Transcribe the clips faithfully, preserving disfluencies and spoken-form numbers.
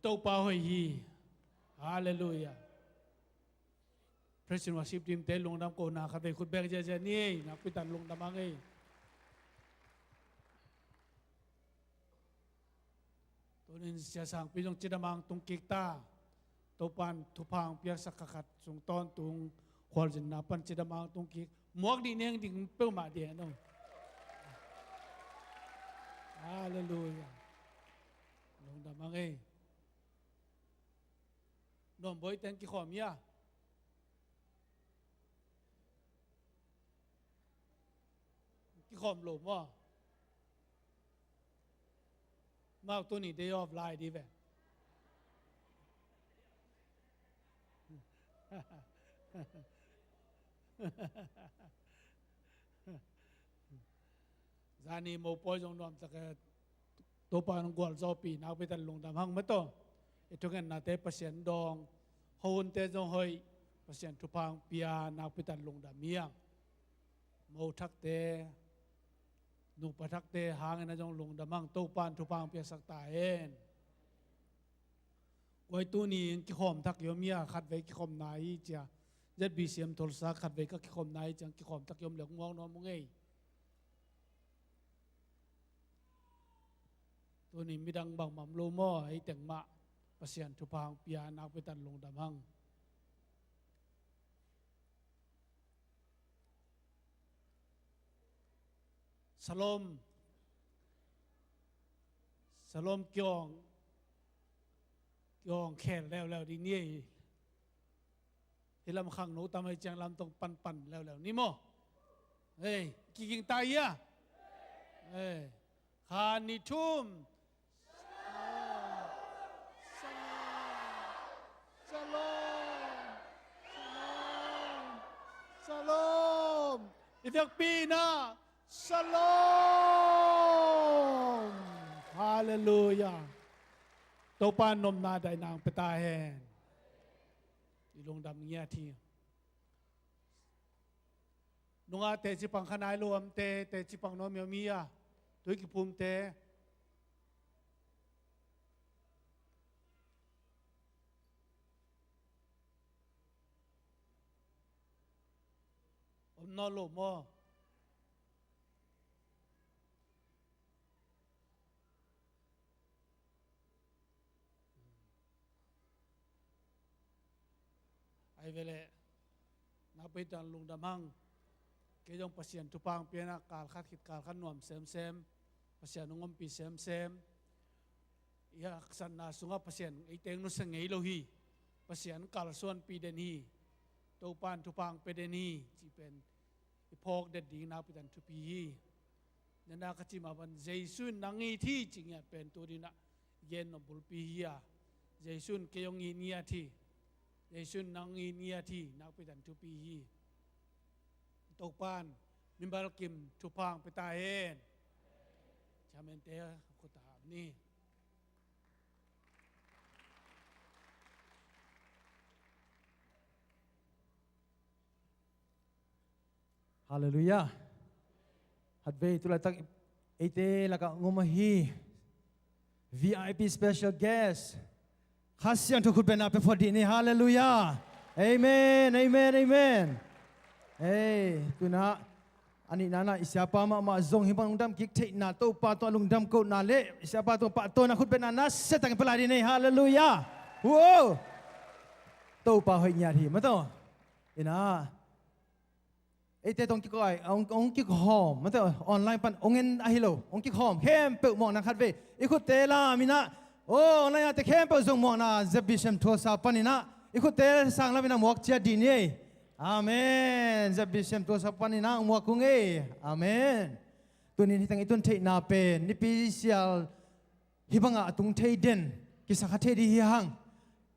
Topa hoih hi. Halleluiah. Praise and worship team te lungdam kohna khatvei khut beng ziahziah ni ei, nakpi takin lungdam hang ei. Tunin Sia Sangpi zong cidam hang tung kik ta. Topan thupha hong piaksak kha khat sung tawntung khualzinna pan cidam hang tung kik. Muak dih neng ding peuhmah dih hang no. Halleluiah. Lungdam hang ei. Nuam Bawi teng kikhawm hia? Kikhawm lo maw? Mau tuni day off lai di ve. Zani mopawi zong nuamtak e. Topa in hong gualzawhpih nakpi takin lungdam hang mataw. I thungennate Pasian dawng, hohunte zong hoih, Pasian thupha hong pia nakpi takin lungdam hi hang. Mo thakte, nupa thakte hangin a zong lungdam hang, Topa in thupha hong piaksak ta hen. Koi tuni in kikhawm thak i om hia, khatvei kikhawmna hi cia. ZBCM Tulsa khatvei ka kikhawmna hi cia, kikhawm thak i om leh muak nuam ung ei. Tuni midang bangmah om lo maw, ei teng mah Pasian thupha hong pia nakpi takin lungdam hang. Shalom. Shalom kiawng. Kiawng khel leuleu ding ni ei. Hih lam khangno tam ei ciang lam tawh panpan leuleu ni maw? Ei, kiging ta hia? Ei, khat nih thum. Shalom. Shalom. Shalom. Shalom. I vekpi in ah shalom. Halleluiah. Topa in nopna daihna hong pia ta hen. I lungdam ngiat hi. Nungah teci pang kha nai lo amte, teci pang nuam i om hia? Tui kiphumte. Om nawn lo maw? Ai ve leh, nakpi takin lungdam hang. Kei zong Pasian thupha hong pia in ah kal khat khit kal khat nuam semsem. Pasian hong ompih semsem. I haksatna sungah Pasian ei teng nusia ngei lo hi. Pasian kalsuanpih den hi. Topa in thupha hong pia den hi cih pen i phawk den ding nakpi takin thupi hi. Nana ka cih mah bang Jesu in nang it hi cih ngiat pen tuni in ah gen nop bulpi hi a. Jesu in kei hong it ngiat hi. Jesu in nang it ngiat hi, nakpi takin thupi hi. Topa in mimal kim thupha hong pia ta hen. Chairman te khut a hap ni. Halleluiah. Khatvei tu laitak eite lakah ngom ahi V I P special guest, Kha Siangtho khutbetna pia phot dih ni. Halleluiah. Amen, amen, amen. Ei, tu in ah a nihna in ah i siapa mahmah zong hih bang lungdam kik theihna, Topa tungah lungdam kohna le i siapa tungah pahtawina khutbetna nasia takin pia lai dih ni. Halleluiah. Wow. Topa hoih ngiat hi, mataw. In ah eite tawh hong kikawi, hong, hong kikhawm, mate, online pan hong en ahi lo, hong kikhawm khempeuh muakna khatvei i khutte lam in ah, aw, online ah te khempeuh zong muakna ZBCM Tulsa pan in ah i khutte sang lam in ah muak ciat dih ni ei. Amen. ZBCM Tulsa pan in ah hong muak ung ei. Amen. Tunin hih teng i tun theihna pen Nipi Sial hih bangah a tung thei den, kisakha thei ding hi hang.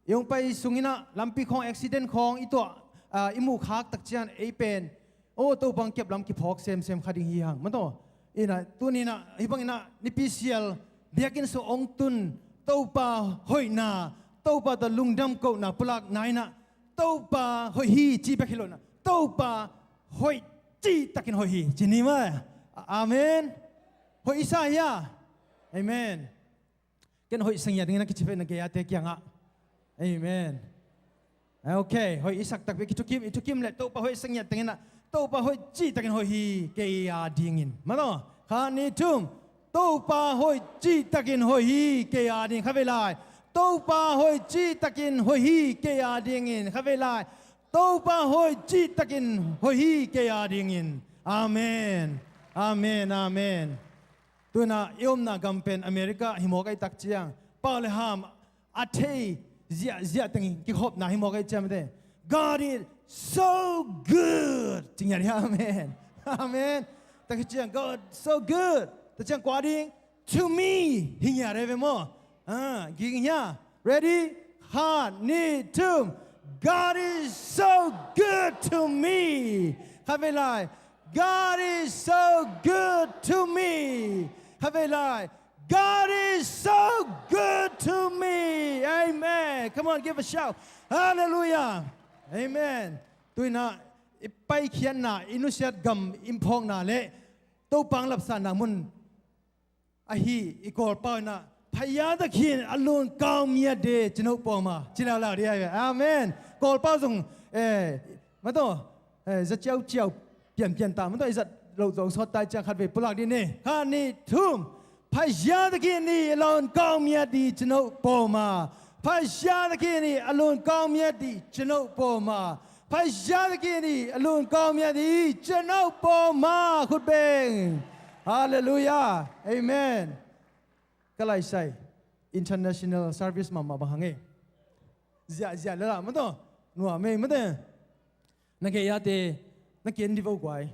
I hong pai sung in ah lampi khawng accident khawng i tuah, ah, i muh khak tak ciang ei pen, aw, Topa hong kep lam kiphawk semsem kha ding hi hang, mataw. In ah tuni in ah hih bang in ah Nipi Sial biakinn sung hong tun, Topa hoihna, Topa tawh lungdam kohna pulakna in ah Topa hoih hi ci bek hi lo in ah, Topa hoih, cihtakin hoih hi ci ni maw. Amen. Hoih i sa hia? Amen. Ken hoih sangiat dingin a kici phei na gei-ate kiangah. Amen. Ok, hoih i sak takpi, i thukim, i thukim le Topa hoih sangiat dingin ah, Topa hoih cih takin hoih hi kei a dingin. Mano, khat, nih, thum. Topa hoih cih takin hoih hi kei a ding, kha vei lai. Topa hoih cih takin hoih hi kei a dingin, kha vei lai. Topa hoih cih takin hoih hi kei a dingin. Amen. Amen, amen. Tuna i omna gam pen America hi mawk ahih tak ciang, pau le ham a thei ziahziah teng kikhopna hi mawk ahih ciang mate, "God is so good." Ci ngiat hi, amen. Amen. Tak hi ciang, "God so good." Tak ciang kua ding, "To me." Hi ngiat hi ve maw. Ah, ging hia. Ready? Khat, nih, thum. "God is so good to me." Kha vei lai. "God is so good to me." Kha vei lai. "God is so good to me." Amen. Come on, give a shout. Hallelujah. Amen. Tuina i paikhiatna, i nusiat gam i phawkna le Topa hong lapsanna mun ahi i Kawlpau inah, "Phaya takhin a lun kau mia de cinoh pawma," ci laulau dih ahi ve. Amen. Kawlpau zong, eh, mataw, eh, za ciauciau pianpian ta, mataw, i zat loh zong sawt tai ciang khat vei pulak dih ni. Khat, nih, thum. "Phaya takhin i a lun kau mia di cinoh pawma. Phaya takhin i a lun kau mia di cinoh pawma. Phaya takhin i a lun kau mia di cinoh pawma." Khut beng. Hallelujah. Amen. Ka laisai international service mahmah bang hang e. Ziahziah lala mataw. Nuam e mate. Na gei-ate na ki-en di vo guai.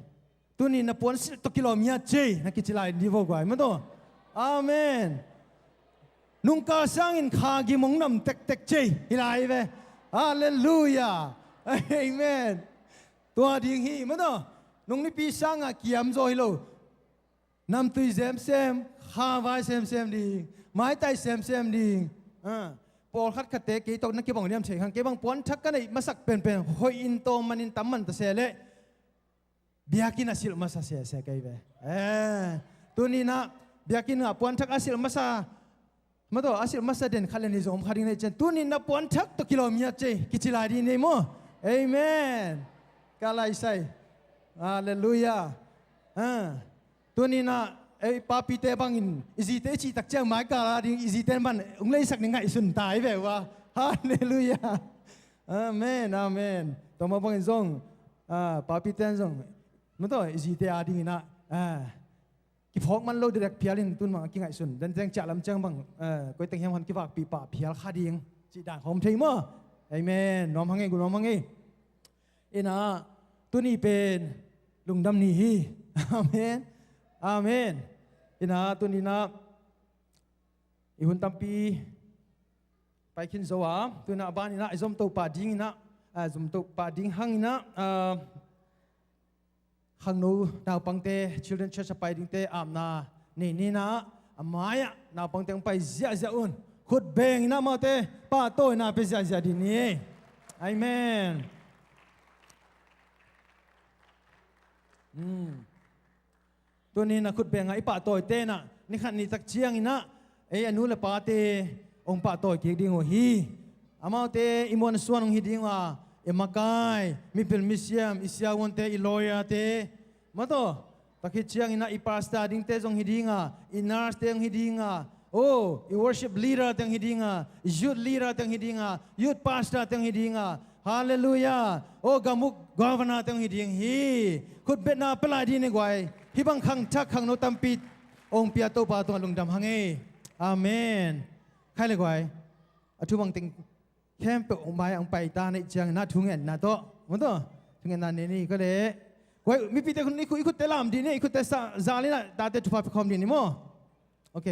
Tuni na puan silh tawh kilawm hiat cei, na kici lai di vo guai mataw. Amen. Nungkal sangin kha gim hong nam tektek cei hi lai ve. Hallelujah. Amen. Tua ding hi mataw. Nung nipi sangah kiam zaw hi lo. Namtui semsem, kha vai semsem ding, maitai semsem ding. Ah, pawlkhat khatte kei tawh na kibang niam thei khan, kei bang puanthak ka neih masak penpen hoih in tawm manin tam man ta se leh biakinn a silh masa sese kei ve. Eh, tuninah biakinn ah puanthak a silh masa, mataw, a silh masa den khat le nih zong om kha ding nei cian, tuninah puanthak tawh kilawm hiat cei kici lai ding nei maw? Amen. Ka laisai. Halleluiah. Ah. Tuninah ei papite bangin i zite i cihtak ciang maikal a ding i zite in ban hong leisak ni ngaihsun ta i ve uh a. Halleluiah. Amen, amen. Tua mah bangin zong, ah, papite in zong, mataw, i zite a dinginah, ah, kiphawk man lo direct phial in tun bang a kingaihsun. Danteng ciah lam ciang bang, ah, koiteng hiam han kivakpih pah phial kha ding cih dan khawm thei maw? Amen. Nuam hang ei, gu nuam hang ei. Inah tuni pen lungdam ni hi. Amen. Amen. Inah tuninah i hun tampi pai khin zo a, tuinah a baninah i zom Topa dinginah, a, zom Topa ding hanginah, a, khangno naupangte, Children Church a pai dingte apna nei ninah a mai-ah naupangte hong pai ziahziah un. Khut benginah amaute pahtawina pia ziahziah dih ni. Amen. Hmm. Tuninah khut bengah i pahtawite inah nikhat nitak cianginah ei a nu le pate hong pahtawi kik ding uh hi. Amaute i muan suan hong hi ding uh a, i makai, mipil misiam, i siavuante, i lawyerte, mataw, tak hi cianginah i pastor dingte zong hi dinga, i nurse-te hong hi dinga, oh, i worship leader-te hong hi dinga, i youth leader-te hong hi dinga, youth pastor-te hong hi dinga. Halleluiah. Oh, gamuk governor-te hong hi ding hi. Khutbetna pia lai dih ni guai. Hih bang khangthak khangno tampi hong pia Topa tungah lungdam hang ei. Amen. Khai le guai. A thu bang teng khempeuh hong mai-ah hong pai ta neih cianginah thungetna tawh, mataw, thungetna nei ni ka leh. Guai, mipite khun i khut, i khutte lam dih ni, i khutte sa, zal inah tate thupha pia khawm dih ni maw? Ok.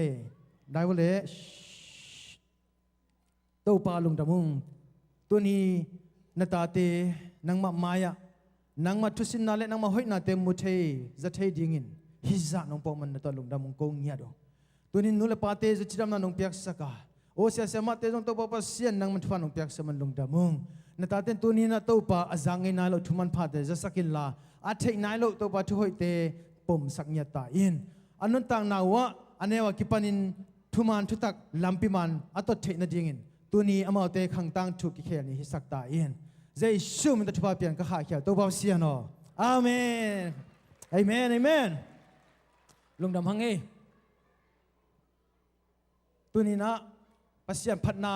Dai vua leh. Shh. Topa lungdam ung. Tuni na tate nangmah mai-ah nangmah thusinna le nangmah hoihnate mu thei, za thei dingin hih zah nong pawh man na tawh lungdam ung, ko ngiat uh. Tunin nu le pate za cidamna nong piaksak a, aw, sia siamahte zong Topa Pasian nangmah thupha nong piaksak man lungdam ung. Na tate in tuninah Topa a zak ngei nai loh thu manphate zasak inla, a theih nai loh Topa thuhoihte pomsak ngiat ta in. A nuntakna uhah a neu a kipanin thuman thutak lampi man a tot theih nadingin tuni amaute khangtang thu kikhel ni hisak ta in. Jesu min tawh thupha pian ka khahkhial Topa Pasian aw. Amen. Amen, amen. Lungdam hang ei. Tuninah Pasian phatna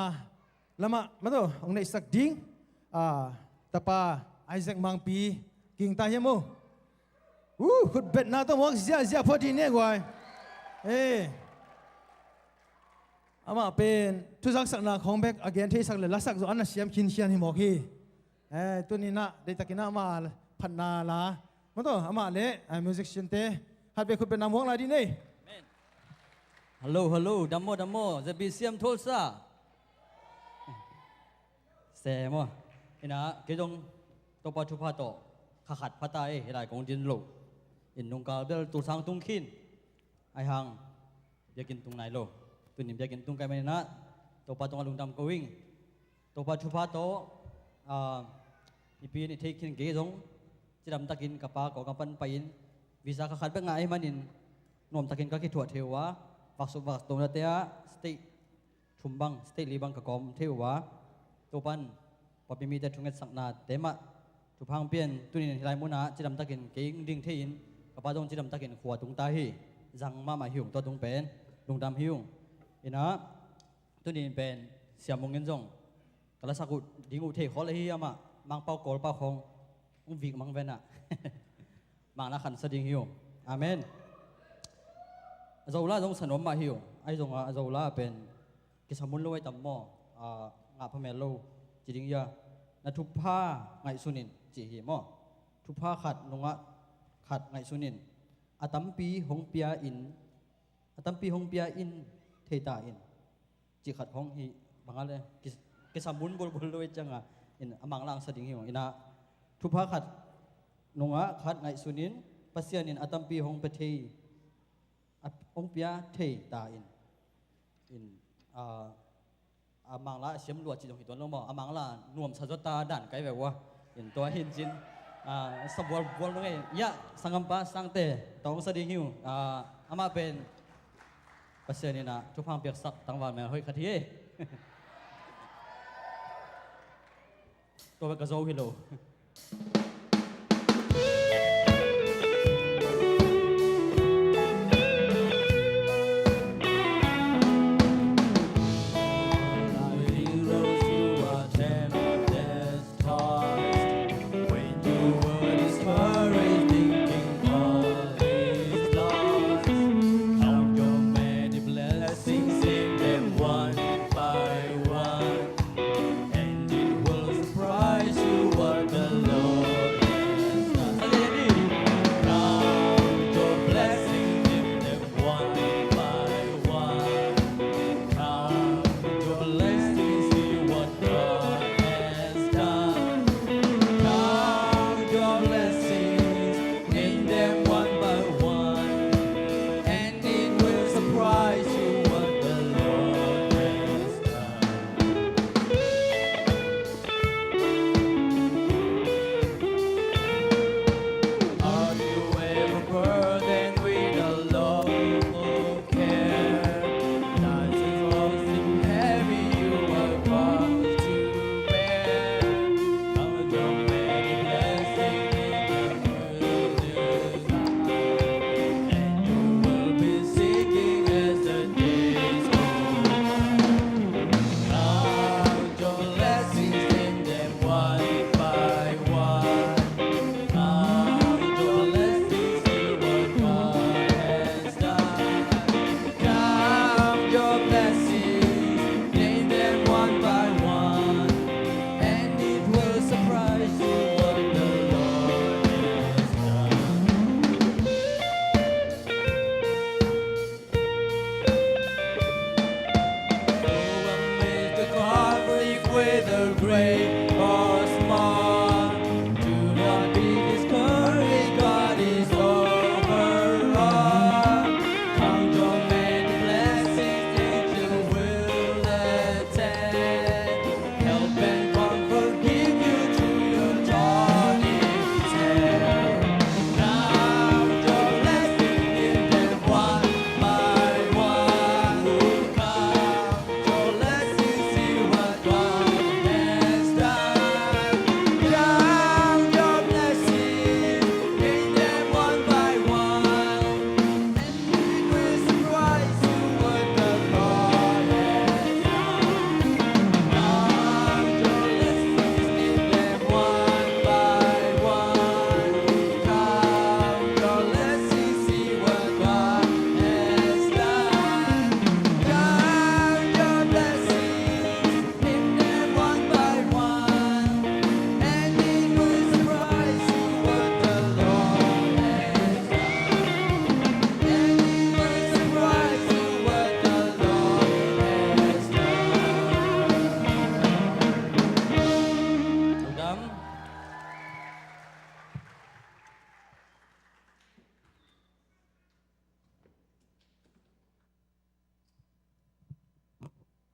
lamah mato hong neihsak ding, ah, tapa Isaac Mangpi kingta hiam aw. Uh, khutbetna tawh muak ziahziah phot hi ne guai. Eh. Amah pen thuzaksakna khawng bek a gen theisak le lasak zawh an a siam khinkhian hi mawk hi. Eh, tuninah deihtakinah amah phatna la mato amah le, eh, musician te khat bek khutbetna muak lai dih nei. Amen. Hello, hello, dam maw, dam maw, Z B C M Tulsa. Se maw. Inah kei zong Topa thupha tawh kha khat pha ta ei, hih lai kong din lo. In nungkal bel tulsang tung khin. Ai hang biakinn tung nai lo. Tunin biakinn tung kai maninah Topa tungah lungdam ko ing. Topa thupha tawh, ah, mipi in i theih khin kei zong cidamtakin ka pa kawng a pan pai-in visa kha khat bek ngah ahih manin nuamtakin ka kithuah thei uh a, vaksuk vaktonate ah state thum bang, state li bang ka kawm thei uh a, Topan papi mite thungetsaknate mah thupha hong pia-in tunin hih lai munah cidamtakin kei hong ding thei-in ka pa zong cidamtakin khua tung ta hi. Zang mahmah hi ung, tua tung pen lungdam hi ung. Inah tunin pen Sia Mung in zong ka lasak uh ding uh thei khol ahi, amah Mangpau Kawlpau khawng hong vik mang venah mangna khansa ding hi uh. Amen. A Zola zong sa nuam mah hi uh. Ahi zongah a Zola pen kisa mun lo ai tam maw, ah, ngah phamel lo ci ding ia, na thupha ngaihsun in ci hi maw. Thupha khat nungah khat ngaihsun in a tampi hong pia in, a tampi hong pia in thei ta in. Cih khat khawng hi bang a le kis-, kisam hun bulbul lo i cianga in a manglang sa ding hi ung. Inah thupha khat nungah khat ngaihsun in Pasian in a tampi hong pia thei, a, hong pia thei ta in. In, ah, a mangla a siam lua cih zong hi tuan lo maw, a mangla nuamsa zaw ta dan kai ve ua. In tua hin cin, ah, sa bualbual nung ei. Ia, sanggampa Sangte tawng sa ding hi uh. Ah, amah pen Pasian inah thupha hong piaksak tangval mel hoih khat hi ei. Tua bek ka zo hi lo. When you were discouraged, thinking all is lost, count your many blessings, name them one by one, and it will surprise you what the Lord has done. Count your blessings, name them one by one. Count your blessings, see what God has done. Count your blessings, name them one by one, and it will surprise you what the Lord has done. Are you ever burdened with a load of care? Life is often heavy, you are called to bear. Count your many blessings in the wilderness, and you will be singing as the days go by. Count your blessings, name them one by one. Count your blessings, see what God has done. Count your blessings, name them one by one, and it will surprise you what the Lord has done. Though amidst the conflict, whether great or small, do not be discouraged, God is over all. Count your many blessings that you will attain. Help and comfort give you through your journey. Count your blessings, name them one by one.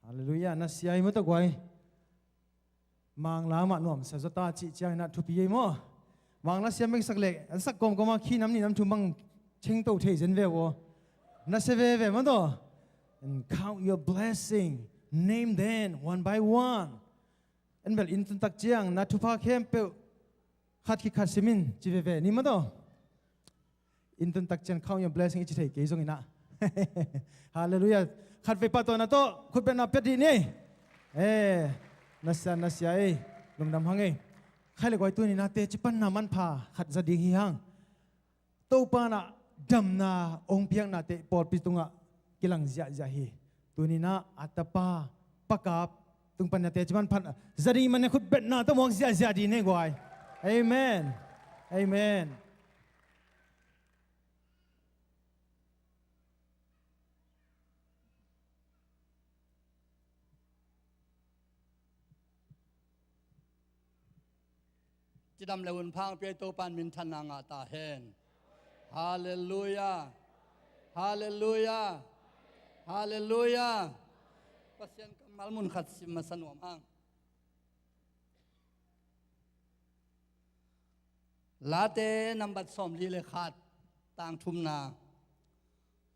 Halleluiah, na sia hi maw tawh guai. Manglam ah nuamsa zaw ta cih ciangin ah thupi hi maw. Manglam sia meksak leh an sak kawmkawm a khi nam nih nam thum bang chengto thei zen ve uh aw. Na sia veve maw tawh. And count your blessing, name them one by one. En bel inn tun tak ciang na thupha khempeuh khat khit khat sim in ci veve ni maw tawh. Inn tun tak ciang count your blessing i ci thei kei zongin ah. Halleluiah. Khat vei pah tawh na tawh khutbetna pia dih ni. Eh, na sia, na sia ei. Lungdam hang ei. Khai le guai, tuni-in ah teci panna manpha khat za ding hi hang. Topa in ah damna hong piaknate pawlpi tungah kilang ziahziah hi. Tuni-in ah a tapa Pa Kap tung panin ah teci manpha za ding hi manin khutbetna tawh muak ziahziah dih ni guai. Amen. Amen. Cidam le hunpha hong pia Topa in minthanna ngah ta hen. Halleluiah. Halleluiah. Halleluiah. Pasian kammal mun khat sim masa nuam hang. Late nambat sawmli le khat, tang thumna.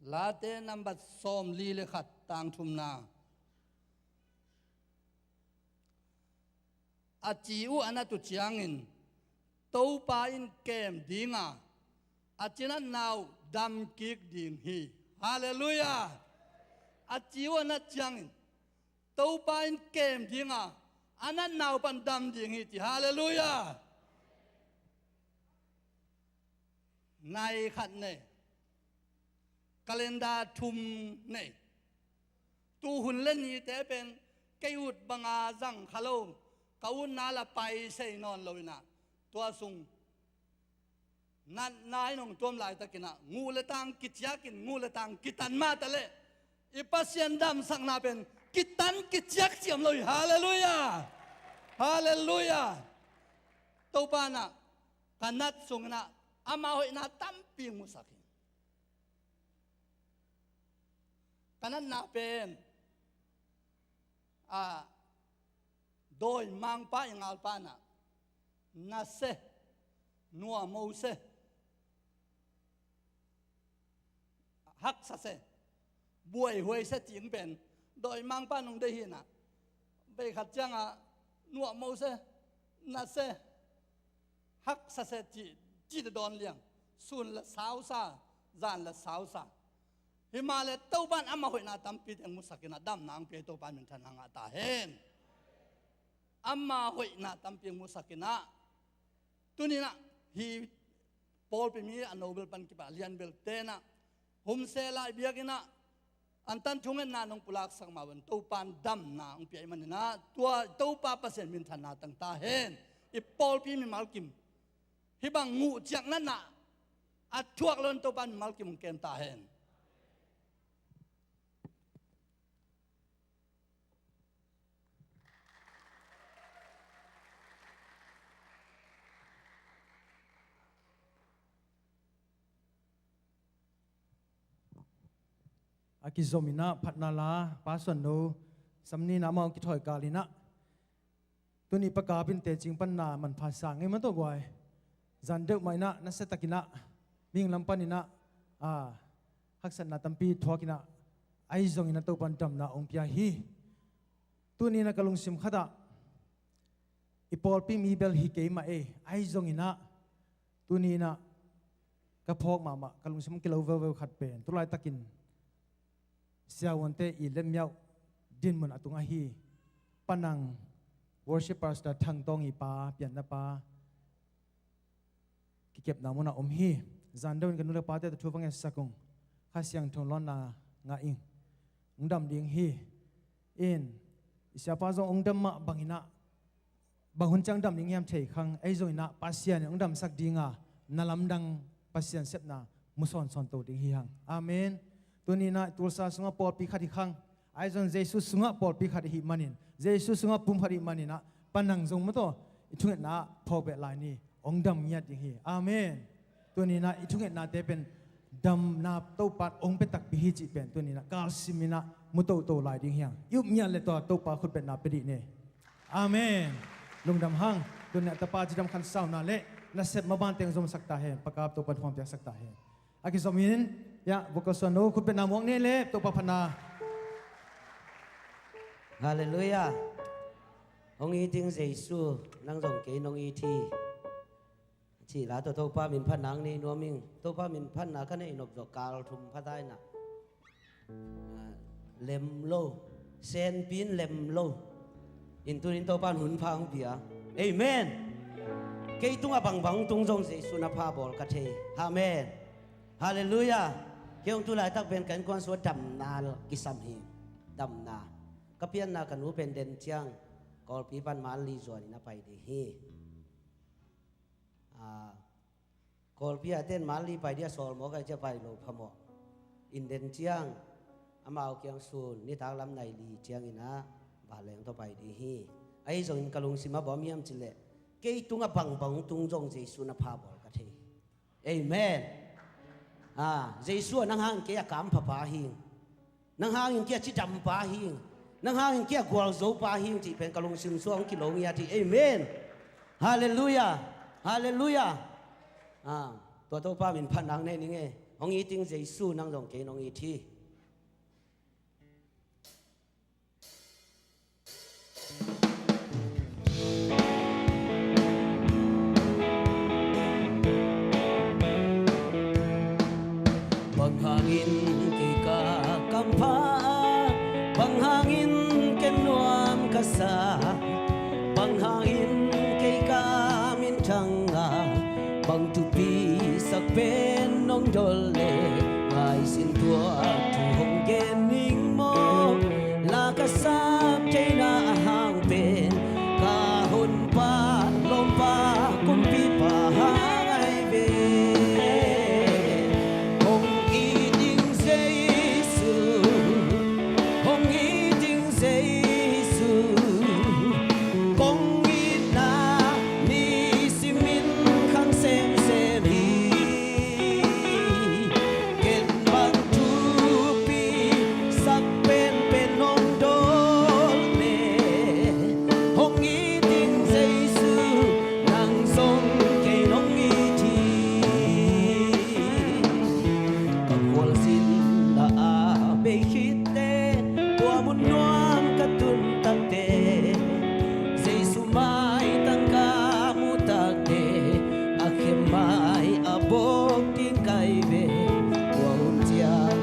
Late nambat sawmli le khat, tang thumna. A ci uh a nat uh ciangin Topa in kem ding a, a cinatna uh damkik ding hi. Halleluiah. A ci uh a nat ciangin Topa in kem ding a, a natna uh pan dam ding hi ci. Halleluiah. Nai khat nei. Calendar thum nei. Tuhun le nite pen kei ut banga zang kha lo, ka utna la pai sei nawn lo in ah, tua sung natna in hong tuam laitakin ah nguh le tang kiciakin, nguh le tang kitan mah ta leh i Pasian damsakna pen kitan kiciak ciam lo hi. Halleluiah. Halleluiah. Topa in ah ka nat sungin ah ama hoihna tampi musak hi. Ka natna pen a, dawimangpa i ngalpa in ah na se, nuamo se, haksa se, buaihuai se cih pen dawimangpa in hong deih hi in ah, bei khat ciangah nuamo se, na se, haksa se cih, cih dawn liang. Sun la sausa, zan la sausa. Himahleh Topa in ama hoihna tampi teng musak in ah damna hong pia Topa in minthanna ngah ta hen. Ama hoihna tampi hong musak in ah, tuni-in ah hih pawlpi mi a no bel pan kipan a lian belte in ah, humse lai biakinn ah antan thungetna nong pulaksak mah bangin Topa in damna hong pia ahih manin ah, tua Topa Pasian minthanna tang ta hen. I pawlpi mimal kim hih bang nguh ciang natna a thuak loin Topa in mimal kim hong kem ta hen. A kizom in ah phatna la Pa Suan No Sam Ni in ah amau kithawi kal in ah, tuni Pa Kap in teci panna manpha sa ngei maw tawh guai. Zan deuh mah in ah nasia takin ah mihing lam panin ah, a, haksatna tampi thuak in ah, ahi zongin ah Topa in damna hong pia hi. Tuni-in ah ka lungsim khat ah, i pawlpi mi bel hi kei mah ei, ahi zongin ah tuni-in ah ka phawk mahmah, ka lungsim kilo veuveu khat pen, tu laitakin siavuante i lemmiauh dinmun a tung ahi Pa Nang, worship pastor Thang Tawng i pa, pianna pa, kikepna munah om hi. Zan deuhin ka nu le pate tawh thu va ngetsak ung. Kha Siangtho lawnna ngah ing. Hong dam ding hi. In, i siapa zong hong dam mah bangin ah, bang hun ciang dam ding hiam thei khang, ahi zongin ah Pasian in hong damsak ding a, na lamdang Pasian sepna mu sawnsawn to ding hi hang. Amen. Tuni-in ah Tulsa sungah pawlpi khat hi khang, ahi zong Jesu sungah pawlpi khat ahih manin, Jesu sungah pum khat ahih manin ah, Pa Nang zong maw tawh i thungetna ah phawk beh lai ni, hong dam ngiat ding hi. Amen. Tuni-in ah i thungetnate pen damna Topa in hong pia takpi hi cih pen tuni-in ah kalsim in ah mu toto lai ding hi hang. I up ngiat leh tua Topa khutbetna pia dih ni. Amen. Lungdam hang. Tuni-in ah tapa cidam khansauna leh nasep maban teng zomsak ta hen. Pa Kap Topa in thupha piaksak ta hen. A kizom in, ya, vocal suan lo, khutbetna muak ni leh Topa phatna. Halleluiah. Hong it ing Jesu, nang zong kei nong it hi. Cih la tawh Topa min phatna hong nei nuam ing. Topa min phatna ka neih nop zawh kal thum pha ta in ah, ah, lem lo, senpi in lem lo. In tuni-in Topa in hun pha hong pia. Amen. Kei tungah bangbang hong tung zong Jesu in a pha bawl ka thei. Amen. Halleluiah. Kei hong tu laitak pen ka innkuan sungah damna kisam hi. Damna. Ka pianna ka nu pen den ciang Kawlpi pan Manli zuan in a pai ding hi. Ah, Kawlpi ah ten Manli pai ding a sawl mawk a, cia pai lo phamawh. In den ciang amau kiang sun nitak lam nai li ciangin ah vanleng tawh pai ding hi. Ahi zongin ka lungsim ah bang hiam cih leh kei tungah bangbang hong tung zong Jesu in a pha bawl ka thei. Amen. Ah, Jesu ah nang hangin kei a kampha pa hi ing. Nang hangin kei a cidam pa hi ing. Nang hangin kei a gualzo pa hi ing cih pen ka lungsim sungah hong kilo ngiat hi. Amen. Halleluiah. Halleluiah. Ah, tua Topa min phatna hong nei ning e. Hong it ing Jesu, nang zong kei nong it hi. Bang hangin kei ka kampha, bang hangin ken nuam ka sa, bang hangin kei ka minthang a, bang thupi sak pen nong dawn leh, ngai sin tua thu hong gen ning maw. La ka sap theihna a hang pen ka honpa lawmpa kumpipa hang ahi ve. Hong it ing Jesu, hong it ing Jesu, kong itna nisimin khang semsem hi. Ken bang thupi sak penpen nong dawn leh, hong it ing Jesu, nang zong kei nong it hi. Ka khualzinna a bei khit teh, tua mun nuam ka tun tak teh, Jesu maitang ka muh tak teh, a khem mai a bawk ding ka hi ve. Tua hun ciang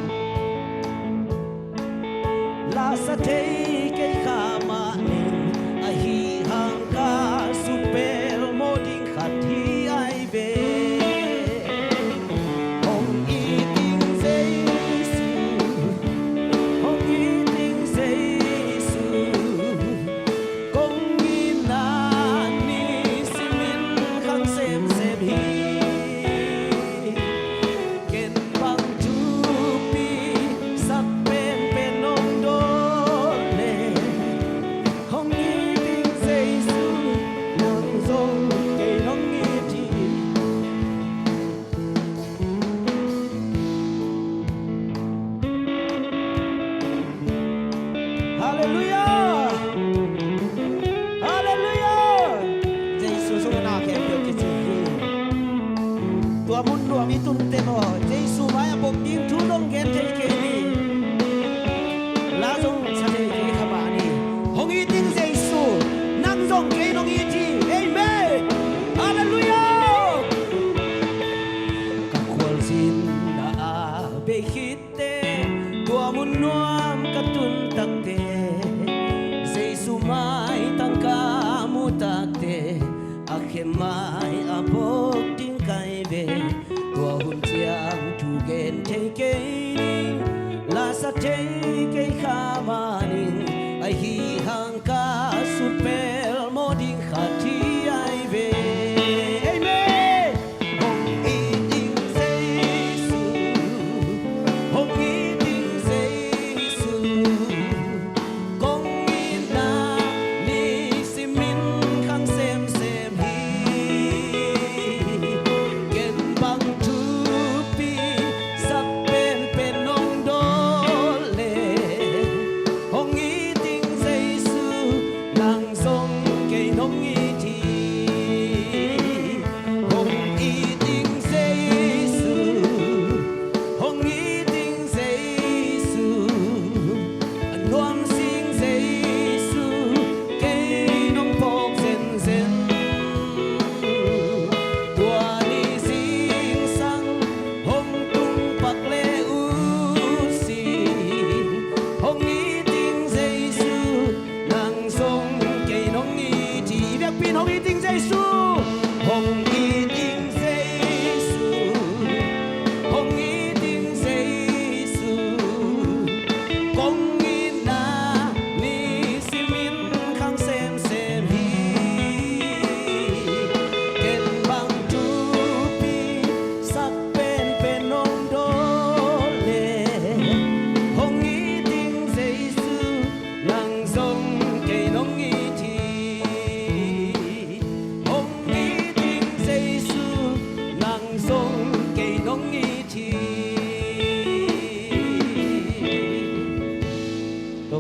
la sa thei kei kha mah ning, ahi hang ka sut pelmawh ding khat hi ahi ve. Hong it ing Jesu, hong it ing Jesu, kong itna nisimin khang semsem hi. Ken bang thupi sak penpen nong dawn leh, hong it ing Jesu, nang zong kei nong it hi. Halleluiah! Halleluiah! Jesu sungah na khempeuh kici hi. Tua mun nuam i tun teng aw, Jesu mai a bawk ding thu zong gen thei kei ni. La zong sa thei kei kha mah ni. Hong it ing Jesu, nang zong kei nong it hi. Amen. Halleluiah. Ka khualzinna a bei khit teh, tua mun nuam ka tun tak teh, Jesu maitang ka muh tak teh, a khem mai a bawk ding ka hi ve. Tua hun ciang thu gen thei kei ning, la sa thei kei kha mah ning, ahi hang ka sut pelmawh ding khat hi ahi ve. Amen. Hong it ing Jesu, hong it ing Jesu, kong itna nisimin khang semsem hi. Ken bang thupi sa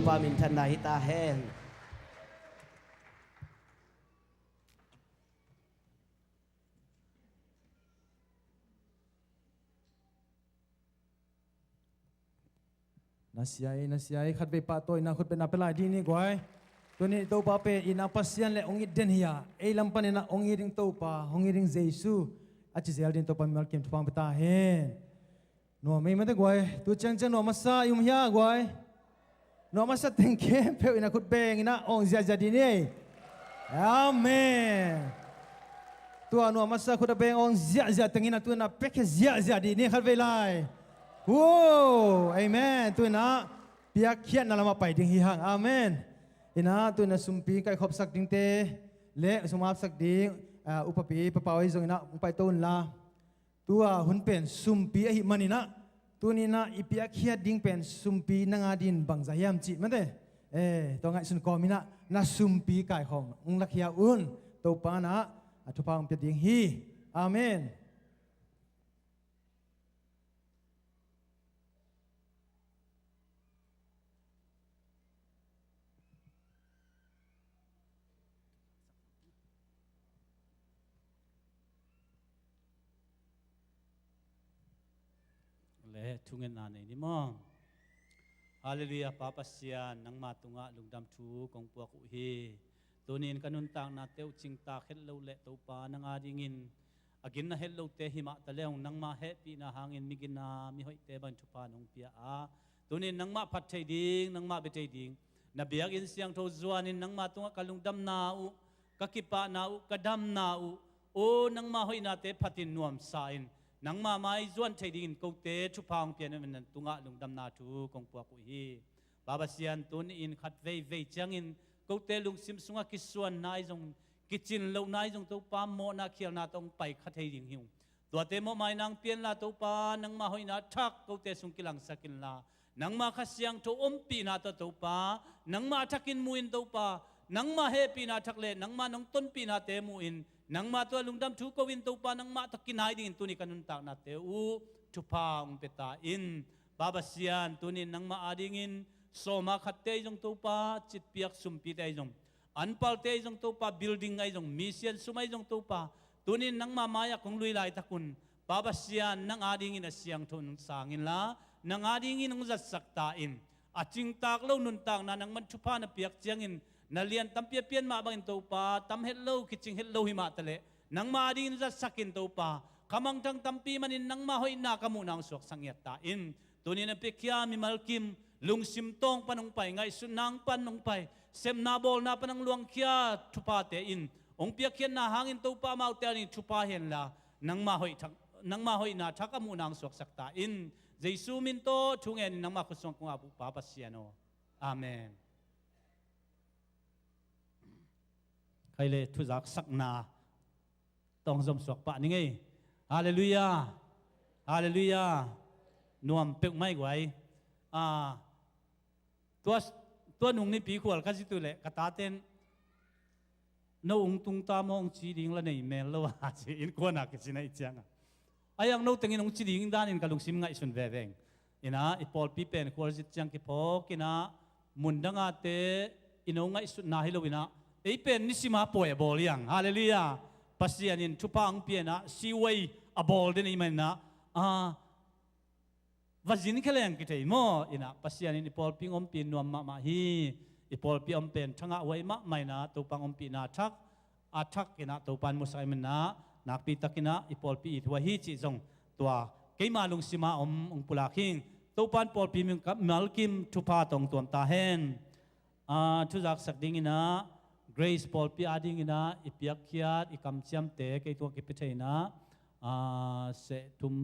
Pa minthanna hi ta hen. Na sia ei, na sia ei, khatvei pahtawi na khut bengna pia lai dih ni guai. Tuni Topa pen itna Pasian le hong it den hi a, ei lam panin ah hong it ding Topa, hong it ding Jesu a ci zel ding Topa mimal kim thupha hong pia ta hen. Nuam ei mate guai, tu ciangciang nuam masa i um hia guai? Nuam masa teng khempeuh in ah khut beng in ah awng ziahziah dih ni ei. Amen. Tua nuam masa khut a beng awng ziahziah teng in ah tu in ah piakhia ziahziah dih ni khatvei lai. Wow, amen. Tu in ah piakkhiatna lamah pai ding hi hang. Amen. In ah tu in ah sumpi kaikhopsak dingte le sum apsak ding, ah, upapi papau ei zong in ah hong paito unla. Tua hun pen sumpi ahih manin ah, tuni in ah i piakkhiat ding pen sumpi nang a dingin bangzah hiam cih mate. Eh, tua ngaihsun kawm in ah na sumpi kaikhawm hong lakhia un. Topa in ah a thupha hong pia ding hi. Amen. Le thungetna nei ni maw? Halleluiah, Pa Pasian, nangma tungah lungdam thu kong puak uh hi. Tunin ka nuntaknate uh cingtak het lo le Topa nang a dingin a gin na het lote hi mah ta leng nangma hehpihna hangin mi gina mi hoihte bangin thupha nong pia a, tunin nangmah phat thei ding, nangmah bia thei ding, na biakinn siangtho zuanin nangma tungah ka lungdamna uh, ka kipahna uh, ka damna uh, aw nangma hoihnate phatin nuamsa in nangma mai zuan thei dingin kote thupha hong pia na tungah lungdamna thu kong puak uh hi. Pa Pasian, tuni in khat veivei ciangin kote lungsim sungah kisuanna ahi zong, kicin lohna ahi zong Topa mawhna khialna tawh hong pai kha thei ding hi ung. Tuate mawhmaina hong pia inla Topa, nangma hoihna thak kote sung kilangsak inla, nangma Kha Siangtho ompihna tawh Topa, nangma a thakin mu in Topa, nangma hehpihna thak le nangma nong tonpihnate mu in, nangma tawh lungdam thu ko in Topa, nangmah tawh kinai dingin tuni ka nuntaknate uh thupha hong pia ta in. Pa Pasian, tunin nangmah adingin sawma khatte ahi zong Topa, citpiak sumpite ahi zong, anpalte ahi zong Topa, building ahi zong, mission sum ahi zong Topa, tunin nangmah mai-ah kong lui laitak un Pa Pasian, nang adingin a siangtho nong sang inla, nang adingin hong zatsak ta in. A cingtak lo nuntakna nangman thupha na piak ciangin na lian tampi a pian mah bangin Topa, tam het lo, kicing het lo hi mah ta leh nangma adingin zatsak in Topa, ka mangthang tampi manin nangma hoihna ka muhna hong suaksak ngiat ta in. Tunin a piakhia mimal kim, lungsim tawng pan hong pai, ngaihsutna hong pan hong pai, sepna bawlna pan hong luangkhia thuphate in hong piakkhiatna hangin Topa amaute adingin thupha henla, nangma hoih thak, nangma hoihna thak a muhna hong suaksak ta in. Jesu min tawh thu ngenin nangma khut sungah kong ap uh Pa Pasian aw. Amen. Khai le thuzaksakna tawng zom suak pah ni ngei. Halleluiah. Halleluiah. Nuam peuhmah i guai. Ah, tua, tua nung nipi khual ka zit uh leh ka taten no ung tung ta maw hong ci ding la nei mel lo a ci in kuana kici na i cianga. A iang no tengin hong ci ding danin ka lungsim ngaihsun veveng. Ina i pawlpi pen khualzit ciang kiphawk ina mundangate i no ngaihsutna hi lo ina ei pen nisima pawi a bawl iang. Halleluiah. Pasian in thupha hong pia ina siwei a bawl den i man ina, a, va zin kheleng kithei maw? Ina Pasian in i pawlpi hong ompih nuam mahmah hi. I pawlpi om pen thangah huai mahmah ina Topa hong ompihna thak a thak ina Topa in musak i man ina nakpi tak ina i pawlpi it huai hi cih zong tua keima lungsima om hong pulak hing. Topa in pawlpi mimal kim thupha tawh hong tuam ta hen. Ah, thuzaksak ding ina Grace pawlpi ading ina i piakkhiat i kamciamte kei tua kipia thei ina, ah, seh thum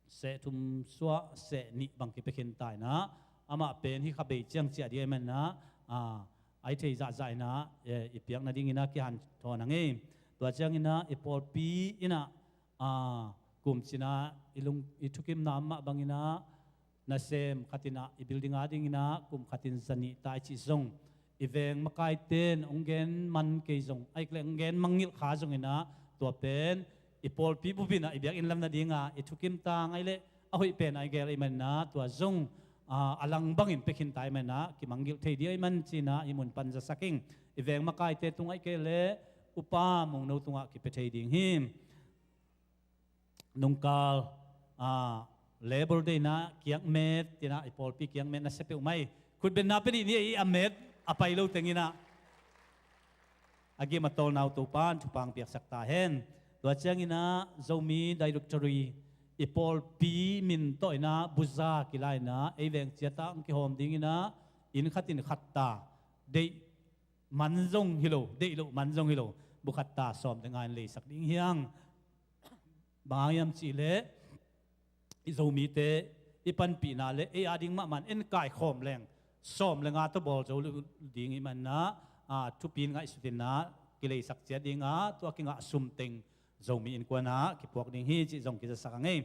seh thum suah seh nih bang kipia khin ta ina, amah pen hi kha bei ciang ciah ding a i man ina, a, ai thei zahzah ina, eh, i piak nading ina kihanthawn a ngei. Tua ciang ina i pawlpi ina, a, kum cina i lung, i thukimna mah bang ina nasem khat ina i building ading ina kum khat in zanih ta i cih zong i veng makaiten hong gen man kei zong, ahih kei leh hong gen mangngilh kha zong ina tua pen i pawlpi bup ina i biakinn lam nadinga i thukim tang ahih leh a hoih pen a i gel i man ina tua zong a, a lang bangin pia khin ta ahih manin ah kimanggilh thei ding ahih man ci-in ah hih mun pan zasak ing. I veng makaite tungah ahih kei leh Upa Mungno tungah kipia thei ding hi. Nungkal, a, Labour Day in ah kiangmet, ci-in ah i pawlpi kiangmet nasia peuhmah hi. Khutbetna pia dih ni, a met a pai lo teng in ah a gim a tawlna uh Topa'n thupha hong piaksak ta hen. Tua ciangin ah Zomi Directory, i pawlpi min tawh in ah buza kila in ah ei veng ciat ah hong kihawm ding in ah inn khat inn khat ta, deih man zong hi lo, deih loh man zong hi lo, bu khat ta sawm le nga in leisak ding hi hang. Bang hang hiam cih leh i Zomite i panpihna le ei a ding mahmah in en kaikhawm leng sawm le nga tawh bawl zo lo ding ahih manin ah, a, thupi in ngaihsut in ah kileisak ciat ding a, tua kingah sum teng Zomi Innkuan ah kipuak ding hi cih zong kizasak a ngei.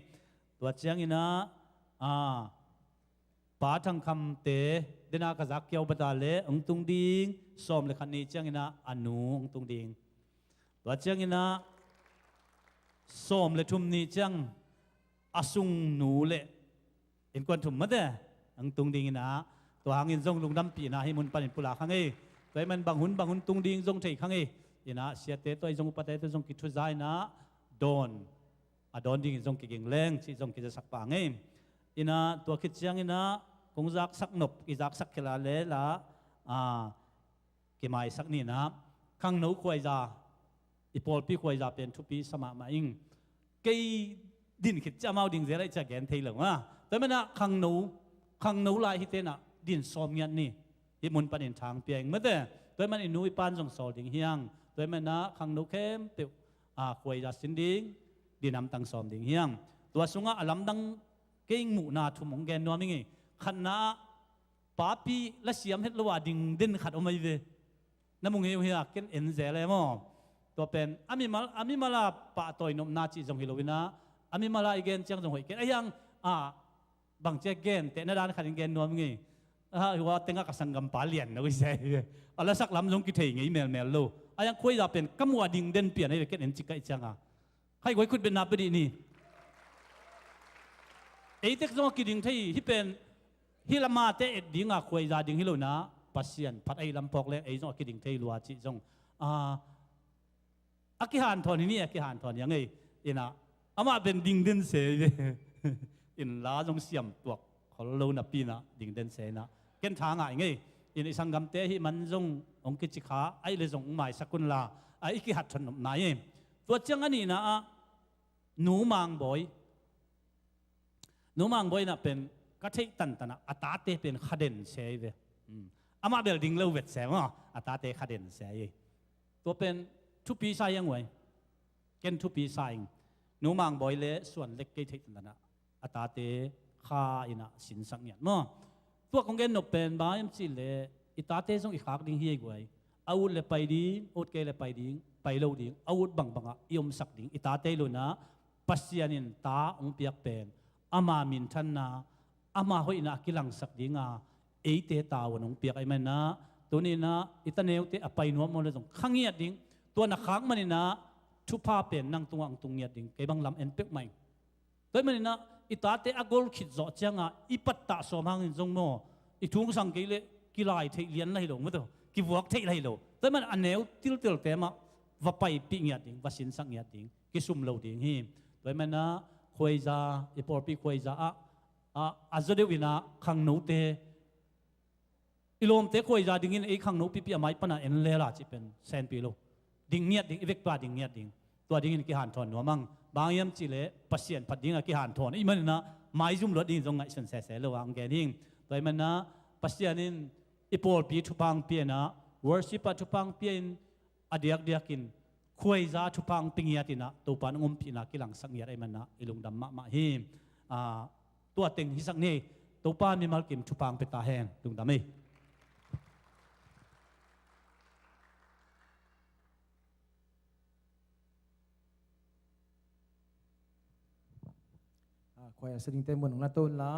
Tua ciangin ah, a, Pa Thang Khamte, den a ka zak kiau bata le hong tung ding, sawm le khat ni ciangin ah a nu hong tung ding. Tua ciangin ah sawm le thum ni ciang a sungnu le innkuan thum mate hong tung ding in ah, tua hangin zong lungdampihna hih mun panin pulak hang ei. Tua ahih man bang hun bang hun tung ding zong thei kha ngei. In ah siate tawh zong upate tawh zong kithuza in ah dawn, a dawn dingin zong kiging leng cih zong kizasak pah ngei. In ah tua khit ciangin ah kong zaksak nop, i zaksak khia le la, a, kimaisak ni in ah, khangno khuaiza, i pawlpi khuaiza pen thupi sa mahmah ing. Kei din khit ciang amau ding zel ahih ciang gen thei lo a. Tua ahih manin ah khangno, khangno lai hite in ah din sawm ngiat ni. Hih mun panin thang pia ing mate. Tua ahih manin i nu i pa'n zong sawl ding hi hang. Tua ahih manin ah khangno khempeuh, a, khuaiza sin ding, din hamtang sawm ding hi hang. Tua sungah a lamdang kei muhna thum hong gen nuam ing ei. Khatna ah papi la siam het lo a ding den khat om ahi ve. Na mu ngei uh hia, ken en zel e maw. Tua pen a mimal, a mimal a pahtawi nopna cih zong hi lo in ah, a mimal a i gen ciang zong hoih ken. Ahi hang, a, bang ci a, gentehna dan khat in gen nuam ing ei. A, hua tengah ka sanggampa lian na uh hi se. A lasak lam zong kithei ngei melmel lo. Ahi hang khuaiza pen ka muh a ding den pian ahi ve, ken en cik ka hih ciang a. Khaiguai khutbetna pia dih ni. Ei tek zong a kiding thei, hih pen, hih lam a te et ding a khuaiza ding hi lo in ah, Pasian phat ahi lam phawk leng ei zong a kiding thei lua cih zong, a, a kihanthawn hi ni, a kihanthawn hi a ngei. In ah amah pen ding den se hi ve. In la zong siam tuak khol lo napi in ah ding den se in ah ken tha ngah ing ei. In i sanggamte ahih man zong hong kici kha, ahih leh zong hong maisak un la, a, i kihat thon nopna hi. Tua ciang a nihna ah Nu Mang Bawi, Nu Mang Bawi in ah pen ka theih tantan ah a tate pen kha den se hi ve. Hmm. Amah bel ding lo vet se maw, a tate kha den se hi. Tua pen thupi sa hi a ngei. Ken thupi sa ing. Nu Mang Bawi le Suan Lek kei theih tantan ah a tate kha in ah sinsak ngiat maw. Tua kong gen nop pen bang hiam cih leh i tate zong i khak ding hi ei guai. A ut le pai ding, a ut kei le pai ding, pai lo ding, a ut bangbang ah i omsak ding i tate hi lo in ah, Pasian in ta hong piak pen ama minthanna, ama hoihna a kilangsak ding a, eite tavuan hong piak ahih manin ah, tuni in ah i ta neute a pai nuam maw le zong kha ngiat ding. Tua na khak manin ah thupha pen nang tungah hong tung ngiat ding, kei bang lam en peuhmah ing. Tua ahih manin ah i tate a gol khit zawh ciang a i pattah sawm hangin zong maw, i thu hong sang kei leh kilai theih lian la hi lo maw, kivuak theih la hi lo. Tua ahih manin a neu tiltelte mah va paipih ngiat ding, va sinsak ngiat ding, kisum lo ding hi. Tua ahih manin ah khuaiza, i pawlpi khuaiza ah, a, a zaw deuh in ah khangnote, i lawmte khuaiza dingin ei khangno pipi a mai pan a en lela cih pen senpi lo. Ding ngiat ding, i vekpa ding ngiat ding. Tua dingin kihanthawn nuam hang. Bang hiam cih leh Pasian phat ding a kihanthawn ahih manin ah maizum luat dingin zong ngaihsun sese lo a hong gen hi ing. Tua ahih manin ah Pasian in i pawlpi thupha hong pia in ah, worship ah thupha hong pia in, a diakdiakin khuaiza thupha hong pia ngiat in ah, Topa in hong ompihna kilangsak ngiat ahih manin ah i lungdam mahmah hi. Ah, tua teng hisak ni. Topa mimal kim thupha hong pia ta hen. Lungdam ei. Ah, khuai a sia dingte mun hong la to un la,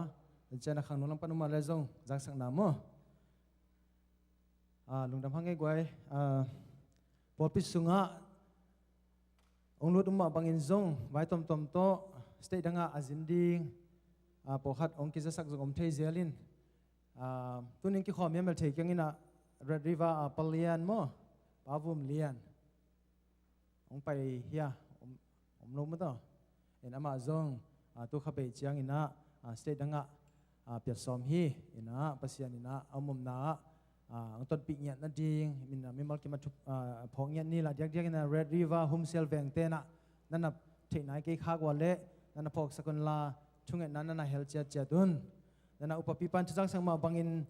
cian a khangno lam pan um a le zong zaksakna maw. Ah, lungdam hang ei guai. Ah, pawlpi sungah hong lut um mah bangin zong vai tomtom tawh state dangah a zin ding, ah, pawlkhat hong kizasak zong om thei zel in, Ah, tunin kikhawm hiam bel thei keng inah Red River a Pa Lian maw, Pa Vum Lian hong pai hia, om, om lo maw taw. In amah zong, ah, tu kha bei ciang inah, ah, state dangah, ah, piatsawm hi. Inah Pasian inah a omna ah, ah, hong tonpih ngiat nading, min, ah, mimal kim a thup, ah, phawk ngiat ni la diakdiak inah Red River Humsial veng tenah na na theih nai kei khak ua leh na na phawksak un la, thungetna na na hel ciatciat un. Na na upapi pan thuzaksak mah bangin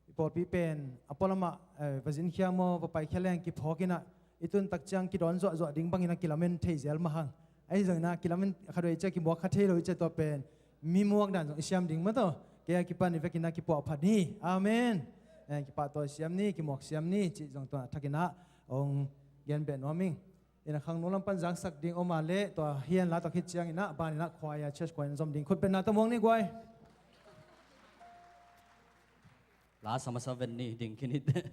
i pawlpi pen a pualamah, eh, va zinkhia maw, va paikhia leng kiphawk inah i tun tak ciang kidawn zuahzuah ding bangin a kilamen thei zel mah hang. Ahi zongin ah kilamen khat vei ciah kimuak kha thei lo i ciah tua pen mi muak dan zong i siam ding maw taw. Kei a kipan i vekin ah kipuah phat ni. Amen. Eh, kipahtawi siam ni, kimuak siam ni cih zong tua thakin ah hong gen beh nuam ing. Inah khangno lam pan zaksak ding om a leh tua hian la tawh khit ciang inah ban inah khuai a church khuai in zom ding khut betna tawh muang ni guai. La sa masa ven ni ding khin hi teh.